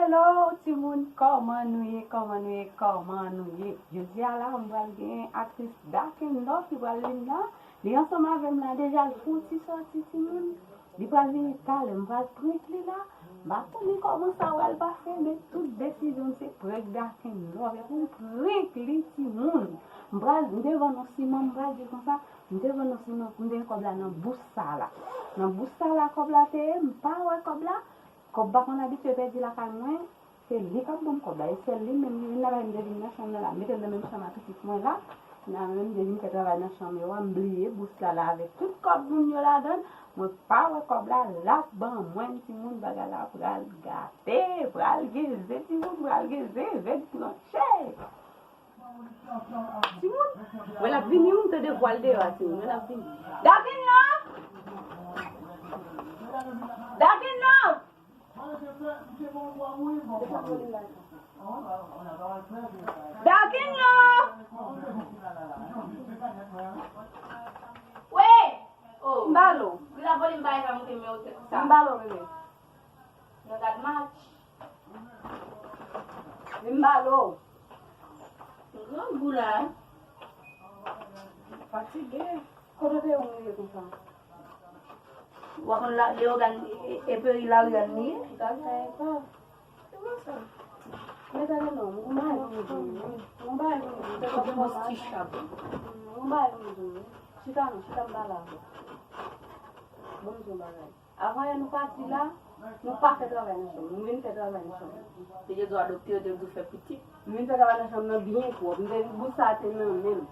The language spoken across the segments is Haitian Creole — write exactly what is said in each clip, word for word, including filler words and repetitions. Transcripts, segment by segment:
Hello, timoun, kòman nou ye? Kòman nou ye? Kòman nou ye? Jodi a la, m pral gen aktris Dark in Love ki pral vin la. Li ansanm avè m la deja, l fè yon ti sòti, timoun. Li pral vini talè, m pral prank li la. M pa konnen kòman sa pral pase, men tout desizyon m se prank Dark in Love. Epi m prank li, timoun. M pral, m te vann yon siman, m pral di l konsa, m te vann yon siman, m te gen kòb la nan bous sa la. Nan bous sa la kòb la te ye, m pa wè kòb la. Kòb pa konn abitye pèdi lakay mwen, se li k ap ban m kòb la. E sèl li menm ki vin la, m te vin nan chanm nan la. M mete l nan menm chanm a pitit mwen la. Nan menm, m te vin fè travay nan chanm yo a, m bliye bous la la avèk tout kòb moun yo ladan l. Mwen pa wè kòb la, l ap ban mwen, timoun, bagay la pral gate, pral gen zen, timoun, pral gen zen, zen pran chè. Timoun, wè l ap vini, wi, m tande vwa l deyò a, timoun, wè l ap vini. Dark in Love! Dark in Love! Dark in Love! Wi! Oh, m ba l ou. Wi, la volim bay pa monte men ou tèt sa. M ba l ou, bebe. Nan gad match. Vin m ba l ou. Grangou la. Fatige. Kote w te ye w rive konsa? Ou pa konn la, Leyogàn, e, e, e peyi Lariàn li ye? Ou t al fè epa. Se pa sa. Men tande non, m gon bagay pou m di w. M gon bagay pou m di w. Ou te konn mòs ti chat. M gon bagay pou m di w. Chita non, chita m pale avè w. Bon, m di w yon bagay. Avan yè nou pati la, nou pa fè travay nan chanm. Nou vin fè travay nan chanm. Te di w a doktè, yo te di w fè pitit. M vin fè travay nan chanm nan byen pwòp. M te di bous sa te nan men m.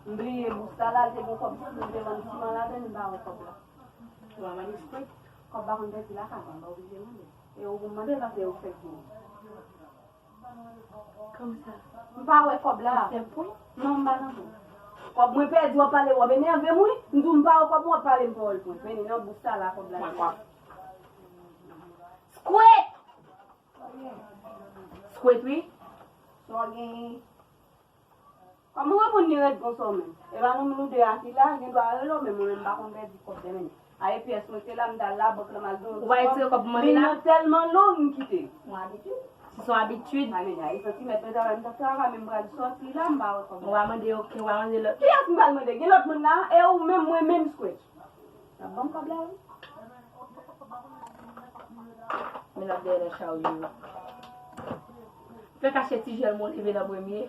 M bliye bous la la, te gen kòb si m te vann siman ladan l, m pa wè kòb la. Ou pa mande Squirt? Kòb pa konn pèdi lakay mwen, m pa oblije mande. E ou pou mande l paske ou fèk vini. Kòmsa. M pa wè kòb la. Sèl pwen? Non, m pa nan pwen. Kòb mwen pèdi, w ap pale, w ap enève m, wi. M di w m pa wè kòb mwen, w ap pale, m pa wè l pwen. Vini nan bous sa la, kòb la. Mwen kwa. Squirt! Squirt, wi. Sa w genyen? Kòman w reponn li ret konsa w menm? E pa nou menm nou de a ki la, gen dwa rele w, men mwen menm m pa konn pèdi kòb de men. A E P S mwen te la, m t al labank la, m al gen yon ti kòb. Ou pa retire kòb mwen la? Men nan tèlman long, m kite. Yon abitid. Si se yon abitid. A men, a e santimèt mwen travay, m t ap travay, men m pral sòti la, m pa wè kòb la. Ou pa mande, oke, ou pa mande lòt. Kiyès m pral mande? Gen lòt moun la, e ou menm, mwen menm, Squirt. N ap ban m kòb la, wi. Men l ap dèyè nan chawyo. Fè kache ti jèl mwen leve nan premye.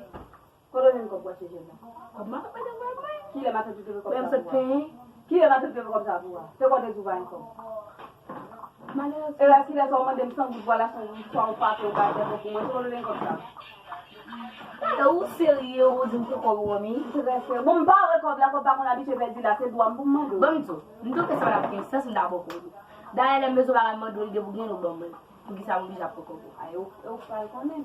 Kote w jwenn kòb pou achte jèl la? Kòb matant mwen te voye mwen. Kilè matant ou te voye kòb sa pou a? Kilè matant ou te voye kòb sa pou a? Se kòb te di w pa gen kòb. Malerèz. E la kilè sa w mande m san goud pou al achte yon goud, swa yon pate, yon bagay pou mwen. Se kòb te jwenn kòb sa? Tande, ou serye, ou di m pou kòb ou, wi. Trè serye. Bon, m pa wè kòb la, kòb pa konn abitye pèdi la, se dwa m pou m mande w. Bon, m di w, m di w ke sa pa t ap gen sans, m ta poko di w. Dayè, lè m bezwen bagay, m mande w li depi w gen, ou ban mwen. Poukisa m oblije ap pran kòb ou? A, e ou, e ou k pral konnen.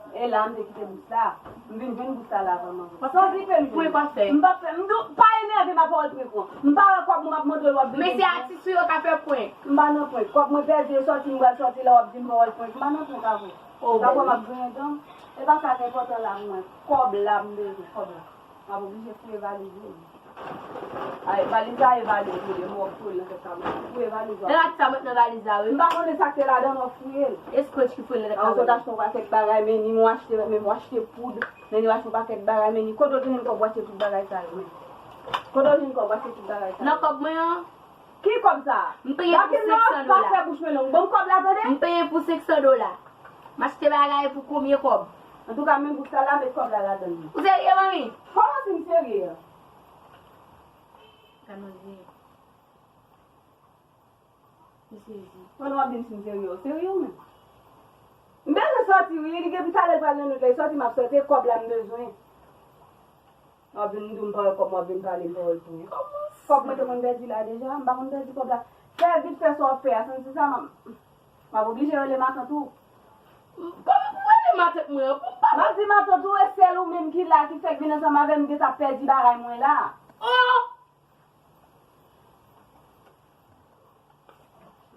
E la, m te kite bous la. M vin jwenn bous la la vrèman. Sa w di prank mwen? Prank w ap fè? M p ap fè. M di w, pa enève m a pawòl prank ou an. M pa wè kòb mwen, m ap mande w, w ap vin. Men se atis ou yo ka fè prank. M pa nan prank. Kòb mwen pèdi, e sòti m pral sòti la, w ap di m pawòl prank. M pa nan prank avè w. Oh, sa bèl. Sa fè m ap griyen dan m. E pa sa k enpòtan la pou mwen. Kòb la, m bezwen kòb la. M ap oblije fouye valiz ou. Ay, valiz la, e valiz ou ye, m wè w fouye l nan tèt sa mwen. Fouye valiz ou. Nan tèt sa mwen nan valiz la, wi. M pa konnen sa k te ladan l, w ap fouye l. E Squirt ki fouye l nan tèt sa mwen. Ou sot achte yon pakèt bagay, men ni mwen achte, men mwen achte poud, men ni w achte yon pakèt bagay, men ni kote w te jwenn kòb w achte tout bagay sa yo, men. Kote w jwenn kòb w achte tout bagay sa yo? Nan kòb mwen an. Ki kòb sa a? M peye pou senk san dola. Pa fè bouch mwen long. Ban m kòb la, tande? M peye pou senk san dola. M achte bagay pou konbyen kòb? Antouka, men bous la la, met kòb la ladan l. Ou serye, manmi? Kòman si m serye a? Gad manzè. M sezi. Pandan w ap di m si m serye, w serye ou menm? M bezwen sòti, wi. Li gen pi talè l pral nan nwit la. Li sòti, m ap sòti, e kòb la m bezwen. W ap vin di w m pa wè kòb, w ap vin pale m pawòl pou mwen. Kòb mwen te konn pèdi la deja, m pa konn pèdi kòb la. Fè vit fè sa w ap fè a, santi sa, m ap, m ap oblije rele matant ou. Kòman pou rele matant mwen an? Pou m pa... M ap di matant ou, e sèl ou menm ki la, ki fèk vin ansanm avè m, m gentan pèdi bagay mwen la. Oh!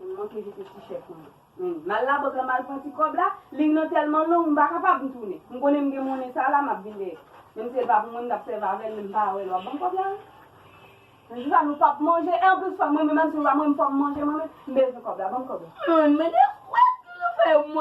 M manke jete ti chèk mwen. Men, m al labank la, m al pran ti kòb la, liy nan tèlman long, m pa kapab m tounen. M konnen m gen monnen sa la, m ap vin dèyè. Menm si e pa pou mwen, m t ap sèvi avè l, men m pa wè l, w ap ban m kòb la, wi. Men jou sa, nou p ap manje, e anplis, fò mwen menm, menm si w pa mwen, fò m manje, mwen menm, m bezwen kòb la, ban m kòb la. Mwen, men de kwè nou fè mwen.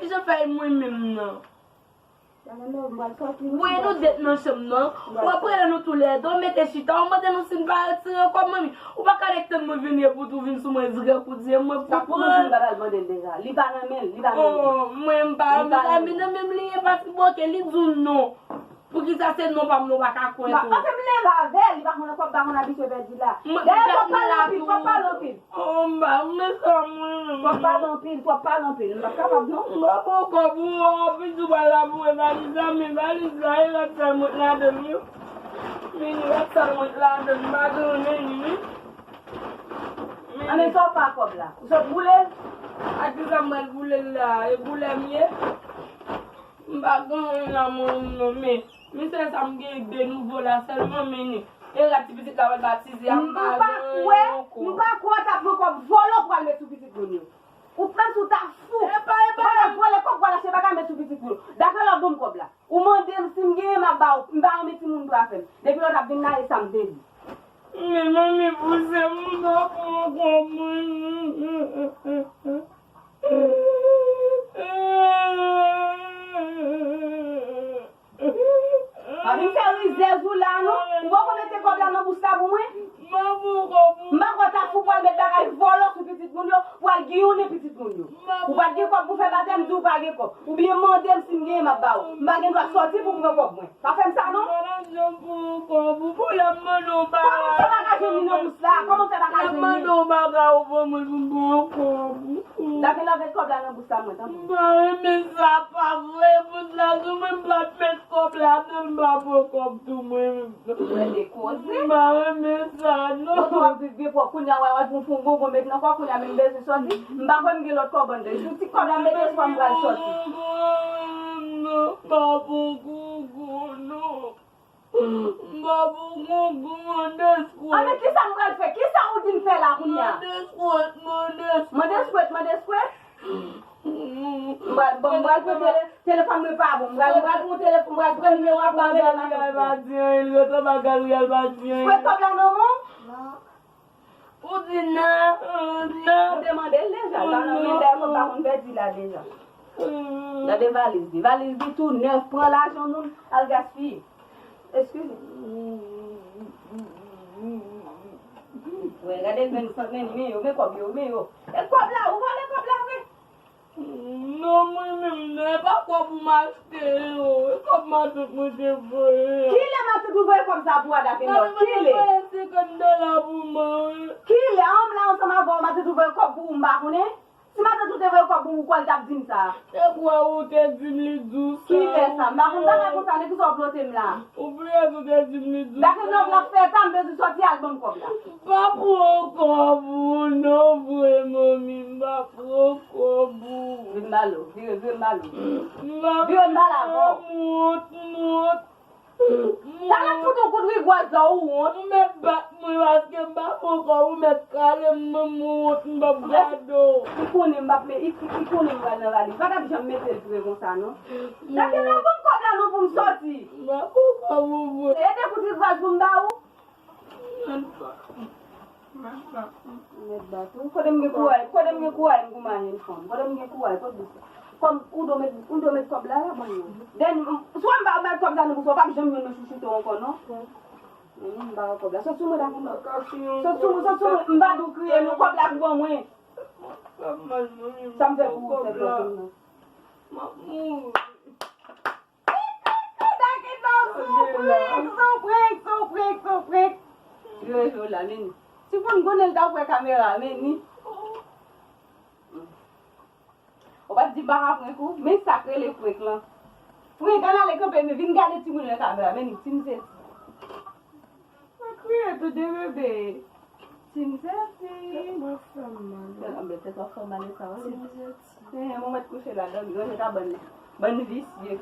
ki jan fè e mwen menm nan? Wi, nou det nan chanm nan. W ap rele nou toulède, w mete chita, w mande nou si n pa retire kòb, manmi. Ou pa ka ret tann mwen vin ye pou tou vin sou mwen dirèk ou di e mwen pou pran. Sa pou nou fin bagay mande l deja. Li pa nan men l, li pa nan men l. Oh, mwen m pa, li pa nan men l. Nan men m li ye pa si boke, li di w non. Poukisa se non pa m non, w pa ka kwè tou. Paske m leve avè l, li pa konn kòb, pa konn abitye pèdi la. Dayè, fò w pale anpil, fò w pale anpil. Oh, m pa renmen sa mwen menm. Fò w pale anpil, fò w pale anpil. M pa kapab non. M pa pran kòb ou, w ap di w pa la pou e valiz la, men valiz la, e rad sa mwen ladan l wi. Men rad sa mwen ladan l, m pa gen anyen wi. Men sa w fè ak kòb la? Ou sot boule l? A kisa m pral boule l la? E boule m ye? M pa gen anyen la mwen menm non, men, men sèl sa m gen de nouvo la sèlman, men ni, e rad ti pitit la pral batize a, m pa gen anyen ankò. M pa kwè w t ap pran kòb vòlò pou al met sou pitit moun yo. Ou t menm si w ta fou. Epa, epa. Vòlè, vòlè kòb, vòlè se bagay met sou pitit moun yo. Daprè lè w ban m kòb la. Ou mande m si m genyen, m ap ba w. M pa renmen timoun pou afè m. Depi lè w t ap vin la, e sa m te di. Men manmi pouse m, m pa pran kòb mwen. Pa vin fè rizèz ou la non. Ou poko mete kòb la nan bous la pou mwen? M pa kwè w ta fou pou al met bagay vòlò sou pitit moun yo, pou al giyonnen pitit moun yo. Ou pa t gen kòb pou fè batèm, di w pa gen kòb. Oubyen mande m si m genyen, m ap ba w. M pa gen dwa sòti pou pran kòb mwen. Pa fè m sa non. Kòman w fè pa ka jwenn li nan bous la? Kòman w fè pa ka jwenn li? Daprè lè w met kòb la nan bous la mwen, tanpri. M pa renmen sa, pa vre, bous la sou mwen, m pa t met kòb ladan l, m pa pran kòb tou mwen menm. Mwen de koze. M pa renmen sa non. Kote w ap viv gen pwòp, kounye a w ap gon fon gongon met nan kò, kounye a menm bezwen sòti. M pa kwè m gen lòt kòb anndan. Sou ti kòb la m mete espwa m pral sòti. Non, m pa pran kòb non. M pa pran kòb, m deskwèt. A men kisa m pral fè? Kisa ou di m fè la kounye a? M deskwèt, m deskwèt. M deskwèt, m deskwèt? M pral, bon, m pral pran tele-, telefòn mwen pa bon. M pral, m pral pran telefòn, m pral pran nimewo a pou m rele madanm. Li pa di anyen, li rete anba galri a, li pa di anyen. Fwet kòb la nan men w? Ou di nan, nan. Ou te mande l deja, l pa nan men, dayè kòb pa konn pèdi la deja. Gade valiz li. Valiz li tou nèf, pran lajan moun, al gaspiye. Eskize. Wè, gade grenn sant, men, men yo, men kòb yo, men yo. E kòb la, ou vòlè kòb la vre? Non, mwen menm non, e pa kòb ou m achte yo, e kòb matant mwen te voye a. Kilè matant ou voye kòb sa pou Ada Kendor? Kilè? Kilè? A, m la ansanm avè w, matant ou voye kòb pou ou, m pa konnen. Si matant ou te voye kòb pou ou, kwè l t ap di m sa. E kwè ou te di m li di w sa. Kilè sa? M pa konn bagay konsa, nan kisa w plote m la? Ou bliye si w te di m li di w sa. Dakè nòb la fè tan, m bezwen sòti al ban m kòb la. M pa pran kòb ou non vre, manmi, m pa pran kòb ou. Vire m ba l ou, vire, vire m ba l ou. M pa pran kòb ou, m wont, m wont. Talè m fout ou kout rigwaz la, ou wont. Ou mèt bat mwen paske m pa pran kòb, ou mèt kale m, m wont, m p ap gade w. Li konnen m p ap met, li, li konnen m pral nan valiz. Pa t ap janm mete l vre konsa non. Dakè nòb, ban m kòb la non pou m sòti. M pa pran kòb ou vre. E de kout rigwaz pou m ba ou. Mèt bat ou. Kote m gen kouray, kote m gen kouray m goumen ak yon fanm. Kote m gen kouray, kote bous la. Kòm ou do met, ou do met kòb la, la ban mwen. Dèn, swa m pa met kòb la nan bous la, w p ap janm jwenn mwen chouchoute w ankò non. Men non, m pa wè kòb la. Sot sou mwen, Dakè nòb. Sot sou mwen, sot sou mwen. M pa di w kriye non, kòb la pou ban mwen. Sa m fè pou ou, sèl kòb la. M ap mouri. Dakè nòb, se yon prank, se yon prank, se yon prank, se yon prank. Yo, yo, la, men. Si konn konnen l ta pran kamera, men ni. Ou pa t di m pa ka prank ou, men sa k rele prank lan. Prank, ann ale kanpe, men vin gade timoun yo nan kamera, men ni, Team Zeti. Mwen kriye tou de bebe. Team Zeti. Tèt mwen fè m mal. Tèt, anben, tèt w ap fè w mal, e sa w rele. Team Zeti. Eh, mwen mèt kouche la, dòmi, ranje kabann nan. Bann visye.